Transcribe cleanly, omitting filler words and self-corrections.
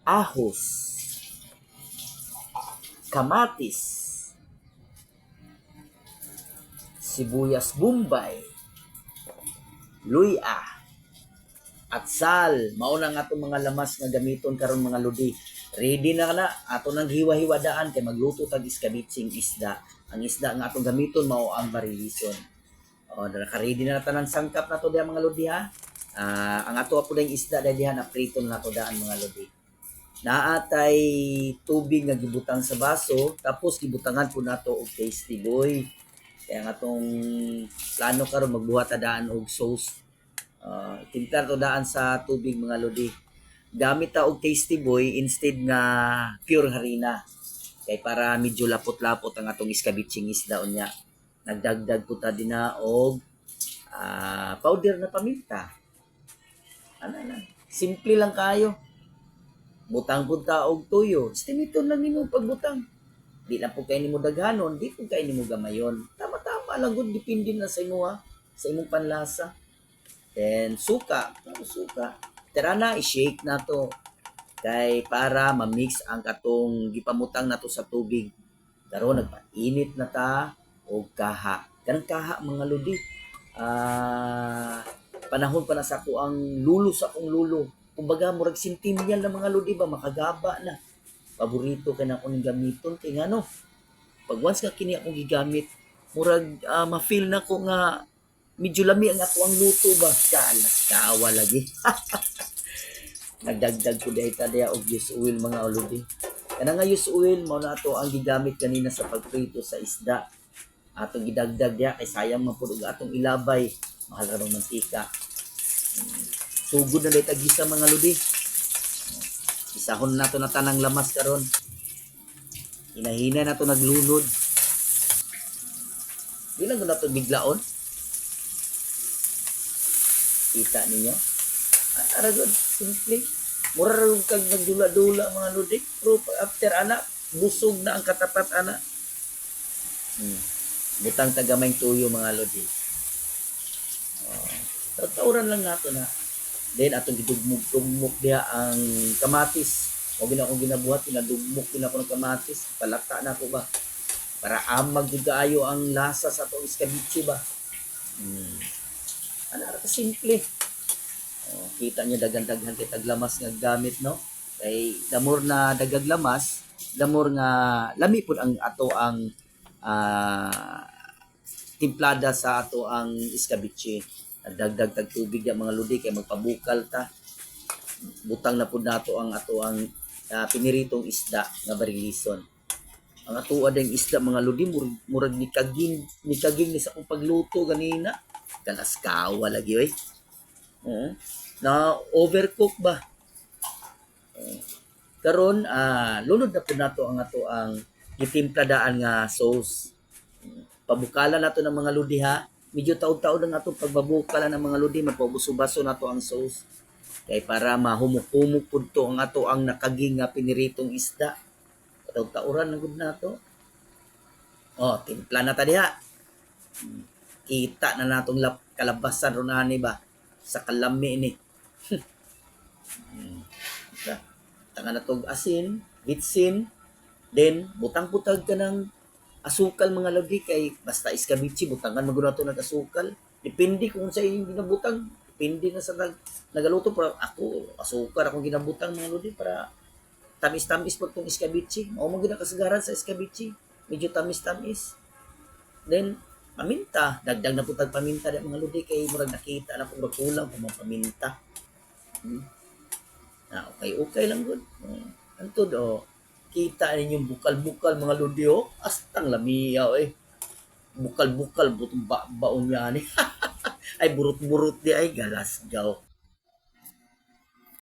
Ahos, kamatis, sibuyas bombay, luya, atsal. Mao na nga atong mga lamas nga gamiton karon, mga lodi. Ready na na ato nang hiwa-hiwadaan kay magluto tag iskabitsing isda. Ang isda nga atong gamiton mao ang barilison. O, naka-ready na tanan sangkap nato diha, mga lodi, ha. Ah, ang ato po ding isda dahil diha na prito na nato daan, mga lodi. Naatay tubig nga gibutang sa baso, tapos gibutangan po nato og Tasty Boy. Kaya nga atong plano karon magbuhat ta daan og sauce. Timpla to daan sa tubig, mga lodi. Gamit ta og Tasty Boy instead nga pure harina. Kay para medyo lapot-lapot ang atong iskabitsing isda unya. Nagdagdag po ta dinha og powder na paminta. Ano lang. Simple lang kayo. Butang pud ta og tuyo. Estimaton lang nimo pagbutang. Di lang po kay nimo daghanon, di po kay nimo gamayon. Tama-tama lang gud, depende na sa imo ha, sa imong panlasa. Then suka, tapos suka. Tara na, i-shake na to kay para ma-mix ang katong gipamutang nato sa tubig. Karon nagpainit na ta og kaha. Kanang kaha, mga lodi. Panahon pa na sa ako ang lulo sa akong lulo. Kumbaga murag centennial na, mga lodi ba, makagaba na. Paborito kay na akong gamiton kay ngano. Pag once nga kini akong gigamit, murag ma-feel na ko nga medyo lami ang ako ang luto ba. Kalas kawa lagi. Nagdagdag ko diay ta diha og use oil, mga lodi. Kana nga use oil mao na ato ang gigamit kanina sa pagprito sa isda. Atong gidagdag diha kay sayang man pud og atong ilabay. Mahal ra bang mantika. Sugod na diay tag gisa, mga lodi. Isahon nato na tanang lamas karon. Hinahina na to naglunod. Di lang na to biglaon. Kita ninyo? Ah, ara gud, simple. Mura ra gud kag nagdula-dula, mga lodi. Pero pag after ana, busog na ang katapat ana. Butang tagamayng tuyo, mga lodi. Oh, tauran lang nato na. Then atong gidugmok-dugmok diha ang kamatis. O gina akong ginabuhat, ginadugmok din ako ng kamatis. Palata na ako ba. Para amag jud kaayo ang lasa sa atong iskabitsi ba. Ana ra ka simple. Oh, kita niyo daghan-daghan kay taglamas nga gamit, no? Kay the more na dagag lamas, the more nga lami pud ang ato ang timplada sa ato ang iskabitsi. Nagdagdag tag tubig ya, mga lodi, kay magpabukal ta. Butang na pud nato ang ato ang piniritong isda nga barilison. Ang ato ding isda, mga lodi, murag ni kaging ni sa akong pagluto ganina. Kalaskawa lagi oy. Oo. Na overcook ba? Oo. Karon lunod na pud nato ang ato ang gitimpladaan nga sauce. Pabukalan nato ng mga lodi ha. Medyo taod-taod ang atong pagbabukalan ng mga lodi, magpaubos-ubaso nato ang sauce. Kay para mahumok-humok pud to ang ato ang nakaging nga piniritong isda. Taod-taoran na gud nato. Oh, timpla na ta diha. Kita na natong kalabasan ron ani ba sa kalami ni. Tanga na tog asin, bitsin, then butang putag ka ng asukal, mga lodi, kay basta iskabitsi butangan man gud nato nag asukal. Depende kung sa inyong ginabutang, depende na sa nagaluto, pero ako asukal akong ginabutang, mga lodi, para tamis-tamis pud tong iskabitsi. Mao man gud ang kasagaran sa iskabitsi, medyo tamis-tamis. Then paminta, dagdag na pud tag paminta di, mga lodi, kay murag nakita na kung kulang kung mga paminta. Na okay okay lang gud. Antod oh, kita ninyong bukal-bukal, mga lodi, oh. Astang lamiya eh. Bukal-bukal butong ba baon niya ni. Ay, burot-burot di ay galas gaw.